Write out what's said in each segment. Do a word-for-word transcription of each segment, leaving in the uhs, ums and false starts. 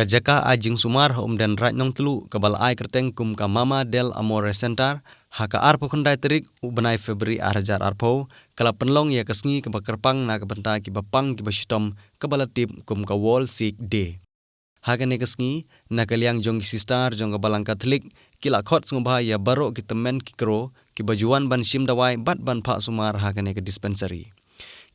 Ka jaka ai jingsumar ha Umden Raid Nongtluh kaba la ai kyrteng kum ka Mama del Amore Center, ha ka arphew khyndai tarik u bnai February ar hajar arphew, ka la pynlong ïa ka sngi kaba kyrpang na ka bynta kiba pang kiba shitom, kaba la tip kum ka World Sick Day. Ha kane ka sngi, na ka liang jong ki sister jong ka Balang Katholik, ki la khot sngewbha ïa baroh ki tymmen ki kro kiba ju wan ban shim dawai bad ban phah sumar ha kane ka dispensary.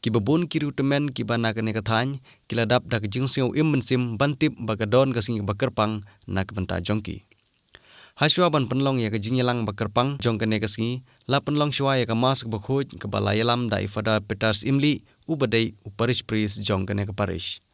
Kiba bun ki riew tymmen kiba na kane ka thaiñ, ki la dap da ka jingsngew im mynsiem ban tip ba ka don ka sngi kaba kyrpang na ka bynta jong ki. Hashwa ban pynlong ïa ka jingïalang ba kyrpang jong kane ka sngi, la pynlong shwa ïa ka Mass kaba khuid kaba la ïalam da i Father Peter Syiemlieh, uba dei u parish priest jong kane ka parish.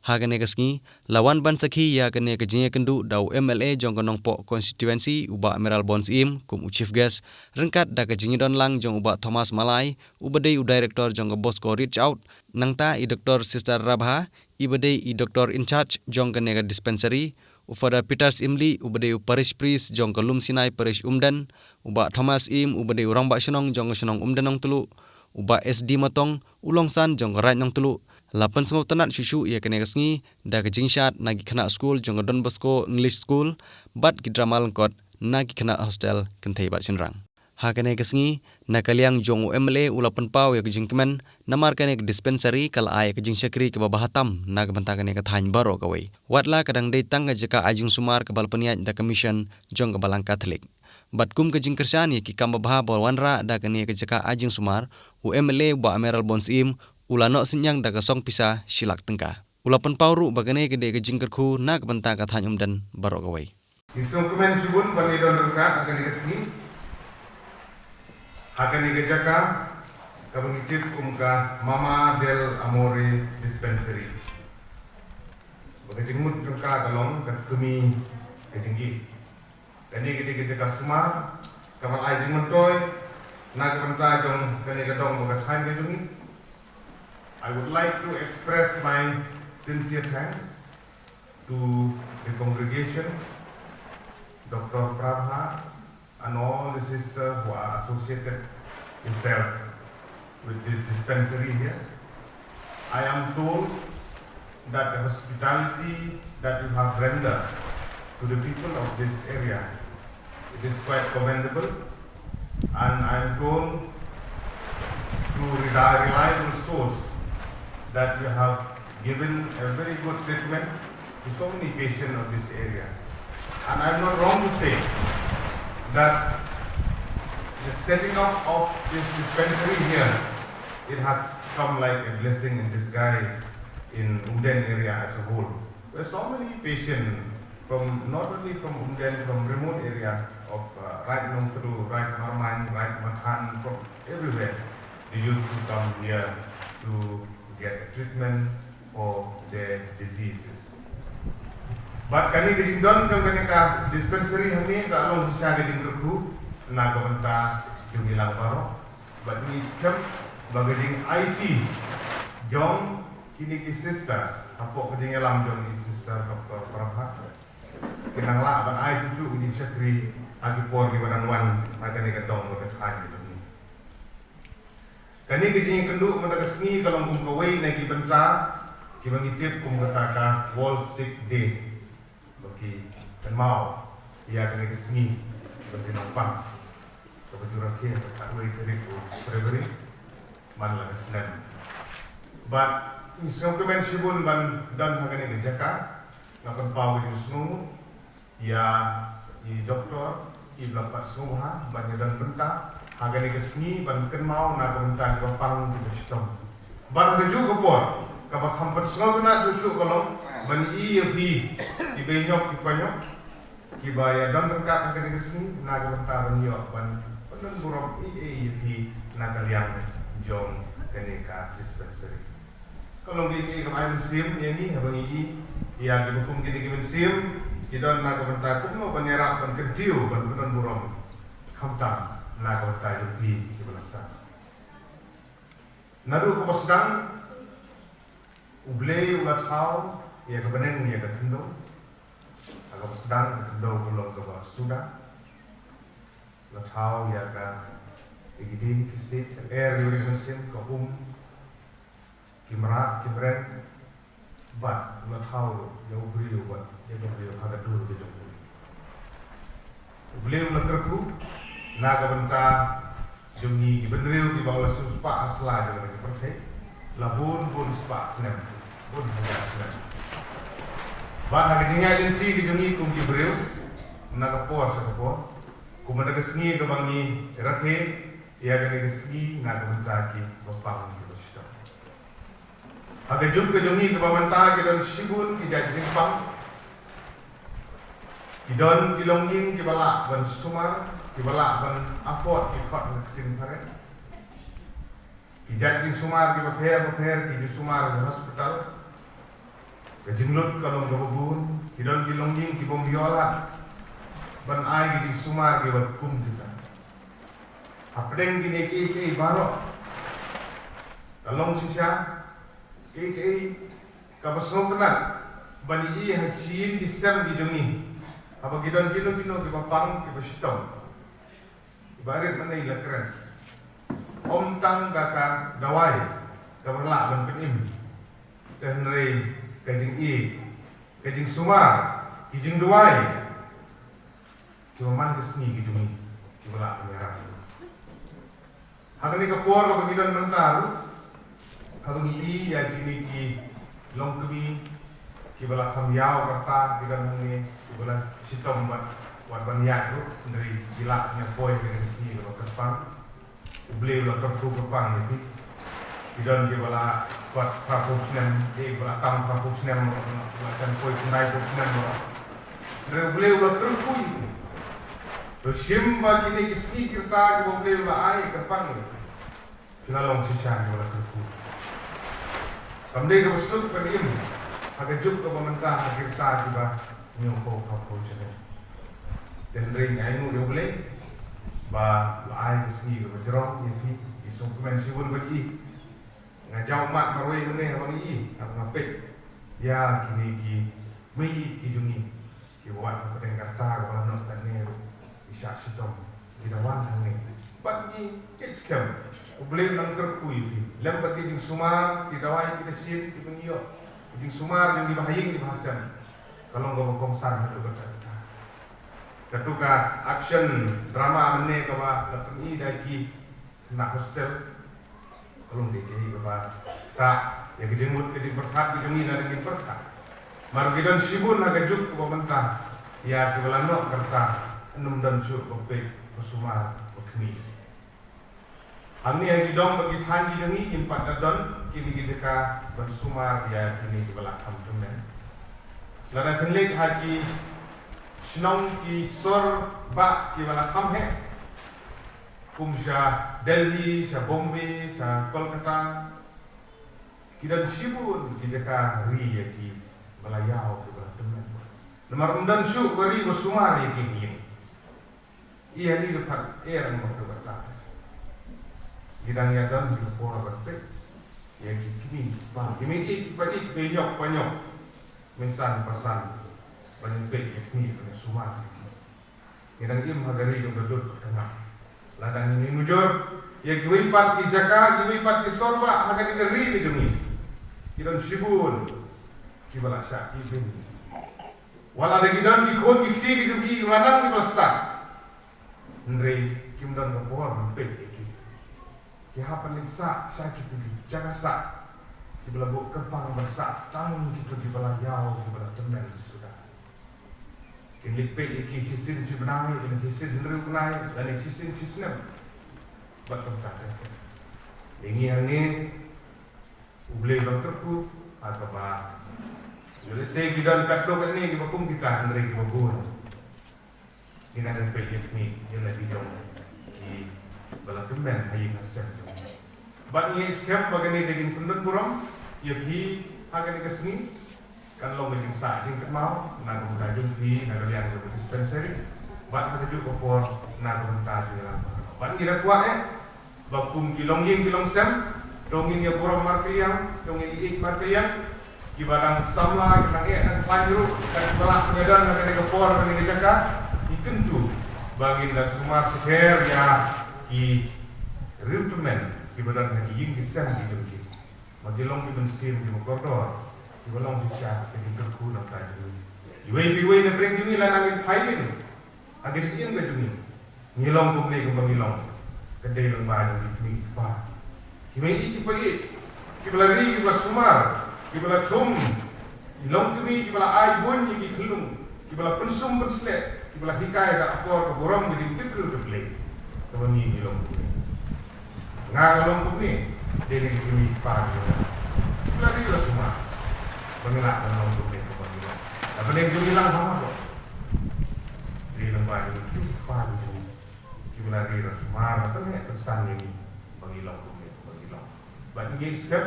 Ha kane ka sngi, la wan ban sakhi ïa kane ka jingïakynduh da u M L A jong ka Nongpoh constituency, u Bah Mayralborn Syiem, kum u chief guest, ryngkat da ka jingïadon lang jong u Bah Thomas Malai, uba dei u director jong ka Bosco Reach Out, nangta i Doktor Sister Rabha, iba dei i doctor in charge jong kane ka dispensary, u Father Peter Syiemlieh, uba dei u parish priest jong ka Lumsinai Parish Umden, u Bah Thomas Im, uba dei u rangbah shnong jong ka shnong Umden Nongtluh, u Bah S D Matong, u Longsan jong ka Raid Nongtluh, la pynsngewtynnad shuh shuh ïa kane ka sngi da ka jingshad na ki khynnah skul jong ka Don Bosco English School bad ki drama lyngkot na ki khynnah hostel kynthei bad shynrang. Ha kane ka sngi, na ka liang jong u M L A u la pynpaw ïa ka jingkmen, namar kane ka dispensary ka la ai ïa ka jingshakri kaba bha tam na ka bynta kane ka thaiñ baroh kawei. Watla ka dang dei tang ka jaka ai jingsumar kaba la pynïaid da ka mission jong ka Balang Katholik. Bad kum ka jingkyrshan ïa ki kam babha ba wanrah da kane ka jaka ai jingsumar, u M L A u Bah Mayralborn Syiem u la noh synñiang da ka song pisa shi lak tyngka. U la pynpaw ruh ba kane ka dei ka jingkyrkhu na ka bynta ka thaiñ Umden baroh kawei. Ngi sngewkmen shibun ban ïadon ryngkat ha kane ka sngi ha kane ka jaka kaba ngi tip kum ka Mama del Amore Dispensary. Ba ka jingmut jong ka ka long ka kmie ka jingïeit. Kane ka dei ka jaka sumar kaba ai jingmyntoi na ka bynta jong kane ka dong bad ka thaiñ ka jong ngi. I would like to express my sincere thanks to the congregation, Doctor Prabha, and all the sisters who are associated himself with this dispensary here. I am told that the hospitality that you have rendered to the people of this area, it is quite commendable, and I am told through reli-, reliable source that you have given a very good treatment to so many patients of this area. And I'm not wrong to say that the setting up of this dispensary here, it has come like a blessing in disguise in Umden area as a whole, where so many patients from, not only from Umden, from remote area of, uh, Raid Nongtluh, Raid Marmain, Raid Mathan, from everywhere, they used to come here to get treatment for their diseases. Bad kane ka jingdon jong kane ka dispensary hangne ka long shisha ka jingkyrkhu na ka bynta jong ngi lang baroh. Bad ngi skhem ba ka jingaiti jong kine ki sister hapoh ka jingïalam jong i Sister Doctor Prabha, ki nang lah ban ai shuh shuh ka jingshakri ha ki por kiba dang wan ha kane ka dong bad ka thaiñ ka jong ngi. Kane ka jingïakynduh mynta ka sngi ka long kum kawei na ki bynta kiba ngi tip kum kata ka World Sick Day. Ba ki kynmaw ïa kane ka sngi ba ki nongpang kaba ju rakhe ha ka khatwei tarik u February man la ka snem. Bad ngi sngewkmen shibun ban don ha kane ka jaka. Nga pynpaw ka jingsngewnguh ïa i doktor iba la pat sngewbha ban ïadon bynta ha kane ka sngi ban kynmaw na ka bynta kiba pang kiba shitom. Bad ha kajuh ka por kaba kham pynsngewtynnat shuh shuh ka long ban ïohi ïa phi kiba ïoh ki pynïoh kiba ïadon ryngkat ha kane ka sngi na ka bynta ban ïoh ban pyndon burom ïa ïa phi na ka liang jong kane ka dispensary. Ka long kaei kaei kaba ai mynsiem ïa ngi haba ngi ïohi ïa kiba kum kine ki mynsiem ki don na ka bynta kumno ban ïarap ban kyntiew ban pyndon burom khamtam na ka bynta ïa phi kiba la sah. Naduh kaba sdang U Blei u la thaw ïa ka bneng ïa ka khyndew. Ha kaba sdang ka khyndew ka long kaba suda. U la thaw ïa ka, ïa ki dieng ki siej, ka er, ïa u rieh mynsiem, ka um, ki mrad ki mreng. Bad u la thaw ruh ïa u briew bad ïa ka briew ha ka dur ka jong u. U Blei u la kyrkhu na ka bynta jong ngi ki bynriew kiba u la shu spah ha sla jong ka pyrthei la bun bun spah snem, bun hajar snem. Bad ha ka jingïaid lynti ka jong ngi kum ki briew, na ka por sha ka por, kum na ka sngi kaba ngi rakhe ïa kane ka sngi na ka bynta kiba pang kiba shitom. Ha ka juk ka jong ngi kaba mynta ki don shibun ki jait jingpang. Ki don ki longïing kiba lah ban sumar, kiba lah ban afford ki khot na ka ktien phareng. Ki jait jingsumar kiba pher bapher, ki jingsumar ha hospital. Ka jinglut ka long kaba bun, ki don ki longïing kibym ïoh lad ban ai ki jingsumar kiba kum kita. Hapdeng kine kiei kiei baroh, ka long shisha kiei kiei kaba sngewtynnat ban ïohi ha ki ïing ki sem ki jong ngi, haba ki don kino kino kiba pang kiba shitom, kiba rit mane la kren. Ym tang ka ka dawai kaba lah ban pynim, te hynrei ka jingïeit, ka jingsumar, ki jingduwai, kiba man ka sngi ki jong ngi, kiba lah ban ïarap. Ha kane ka por kaba ngi don mynta ruh, haba ngi ïohi ïa kine ki longkmie kiba la kham ïaw kata, ki don hangne kiba la shitom bad wat ban ïaid ruh, hynrei ki lah ban ïa poi ha kane ka sngi kaba kyrpang. U Blei u la kyrkhu kyrpang ïa phi. Ki don kiba la pat phra phew snem, eh, kiba la tam phra phew snem, kiba la jan poi khyndai phew snem. Hynrei U Blei u la kyrkhu ïa phi. To shim ba kine ki sngi ki rta kiba U Blei u la ai kyrpang ïa phi, phin long shisha kiba la kyrkhu. Kam dei kaba suk ban im ha ka juk kaba mynta ha ki rta kiba hynñiewphew, phra phew snem. Te hynrei ngi ainguh ïa U Blei ba u la ai ka sngi kaba jrong ïa phi. Ngi sngewkmen shibun ban ïohi. Nga jaw mat marwei mynne haba ngi ïohi, haba nga peit ïa kine ki mei ïeit ki jong ngi kiba wan hapdeng kata kaba la noh katne ruh, ki shah shitom, ki da wan hangne. Bad ngi peit skhem, U Blei u nang kyrkhu ïa phi lem bad ki jingsumar, ki dawai, ki dashin kiba ngi ïoh, ki jingsumar jong ngi ba ha ïing kiba ha sem. Ka long kaba kongsan haduh katta katta. Kato ka action drama mynne kaba la pyni da ki khynnah hostel, ka long kaei kaei kaba ktah ïa ka jingmut ka jingpyrkhat ka jong ngi, lada ngin pyrkhat. Namar ki don shibun ha ka juk kaba mynta ïa kiba la noh ka rta, ym don shuh ba peit, ba sumar, ba khmih. Hangne ha ki dong bad ki thaiñ ki jong ngi, ngim pat da don kine ki jaka ban sumar ïa kine kiba la kham tymmen. Lada phin leit ha ki shnong ki sor bah kiba la kham heh, kum sha Delhi, sha Bombay, sha Kolkata, ki don shibun ki jaka ri ïa kiba la ïaw, kiba la tymmen. Namar ym don shuh ka ri ba sumar ïa ki ïing. Ïa ngi ruh pat, eh, ngi ruh pat, ngi dang ïa don ki por ban peit ïa ki kmie, ba ki mei ïeit, ki pa ïeit, ki ñiuh pa ñiuh, meisan pasan, ban peit ïa ki kmie, ban sumar. Ngi dang im ha ka ri kaba dud bad kaba thymmai. Lada ngin ïa nujor ïa kiwei pat ki jaka, kiwei pat ki sor bah ha kane ka ri ka jong ngi, ki don shibun kiba la shah ibeiñ. Wat la dei ki don ki khun ki kti ki jong ki, ki la nang kiba la stad, hynrei kim don ka por ban peit ïa ki. Ki hap ban leit sah sha kito ki jaka sah kiba la buh kyrpang ban sah tang kito kiba la ïaw, kiba la tymmen suda. Kin leit peit ïa ki shisien shi bnai, lane shisien hynriew bnai, lane shisien shi snem. Bad kumta te. Ïa ngi hangne, U Blei u la kyrkhu ha kaba, ïa lehse ki don katto katne kiba kum kita, hynrei kiba bun, ngi nang peit ïa kine, ïa la ki jong kiba la tymmen ha ïing ha sem jong ngi. Bad ngi skhem ba kane ka jingpyndon burom ïa phi ha kane ka sngi kan long ka jingsah jingkynmaw na ka bynta jong phi, na ka liang jong ka dispensary, bad ha kajuh ka por na ka bynta jong ngi lang. Bad ngi da kwah eh ba kum ki longïing ki longsem, to ngin ïa burom markylliang, to ngin ïa ïeit markylliang, kiba dang samla, kiba dang eh dang khlaiñ ruh, kiba lah ban ïadon ha kane ka por, ha kane ka jaka, ngi kyntu ba ngin da sumar shapher ïa ki riewtymmen kiba don ha ki ïing ki sem ki jong ki. Ma ki long ki mynsiem kiba kordor, ki Ba long shisha ka jingkyrkhu na ka jong ngi. Iwei pa iwei na pdeng jong ngi lada ngin phai lynti ha ka jingim ka jong ngi, ngi long kumne kumba ngi long. Ka dei lyngba jong ki kmie ki kpa, ki mei ki pa, kiba la ri, kiba la sumar, kiba la thung, ki longkmie kiba la ai bun ïa ki khyllung, kiba la pynsum pynsleh, kiba la hikai da ka por ka burom ka jingtip kyrkieh ka Blei. Kaba ngi ngi long kumne. Nga nga long kumne, dei na ki kmie ki kpa ki la ri la sumar ba ngi lah ban long kumne kumba ngi long. Hapdeng jong ngi lang bha ba dei lyngba jong ki kmie ki kpa ki jong ngi kiba la ri la sumar, la pynheh pynsan ïa ngi ba ngi long kumne kumba ngi long. Bad ngi ngeit skhem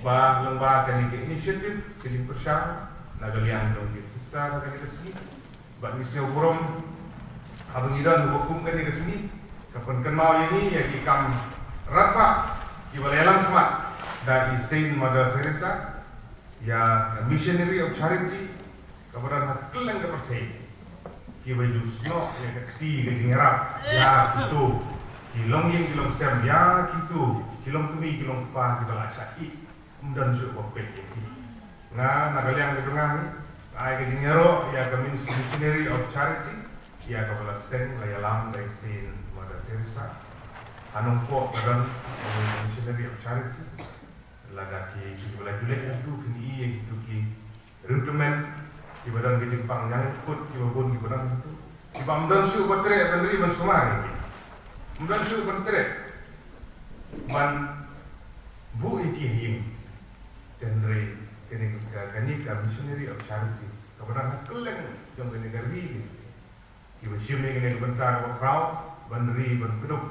ba lyngba kane ka initiative, ka jingpyrshang na ka liang jong ki sister ha kane ka sngi, bad ngi sngewburom haba ngi don ha kum kane ka sngi, ka pynkynmaw ïa ngi ïa ki kam radbah kiba la ïalam khmat da i Saint Mother Teresa ïa ka Missionary of Charity kaba don ha kylleng ka pyrthei, kiba ju snoh ïa ka kti ka jingïarap ïa kito ki longïing ki longsem, ïa kito ki longkmie ki longkpa kiba la shah ïeh, ym don shuh ba peit ïa ki. Nga na ka liang ka jong nga hi, nga ai ka jingïaroh ïa ka Mis-, Missionary of Charity ïa kaba la seng, la ïalam da i Saint Mother Teresa. Ha Nongpoh ka don ka Missionary of Charity. Lada ki, kiba la ju leit ha tu kin ïa kitu ki riewtymmen kiba don ka jingpang ïaleit kut, kiba bun kiba don ha tu, kiba ym don shuh ba treh ban ri ban sumar ïa ki. Ym don shuh ban treh ban buh ïa ki ha ïing. Hynrei kane ka, kane ka Missionary of Charity kaba don ha kylleng jong kane ka ri, kiba shim ïa kane ka bynta kaba khraw ban ri ban kdup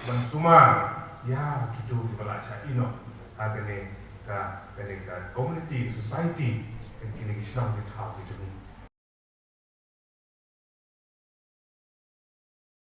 ban sumar ïa kito kiba la shah ïeh noh ha kane ka, kane ka community, society, kane ki shnong ki thaw ki jong ngi.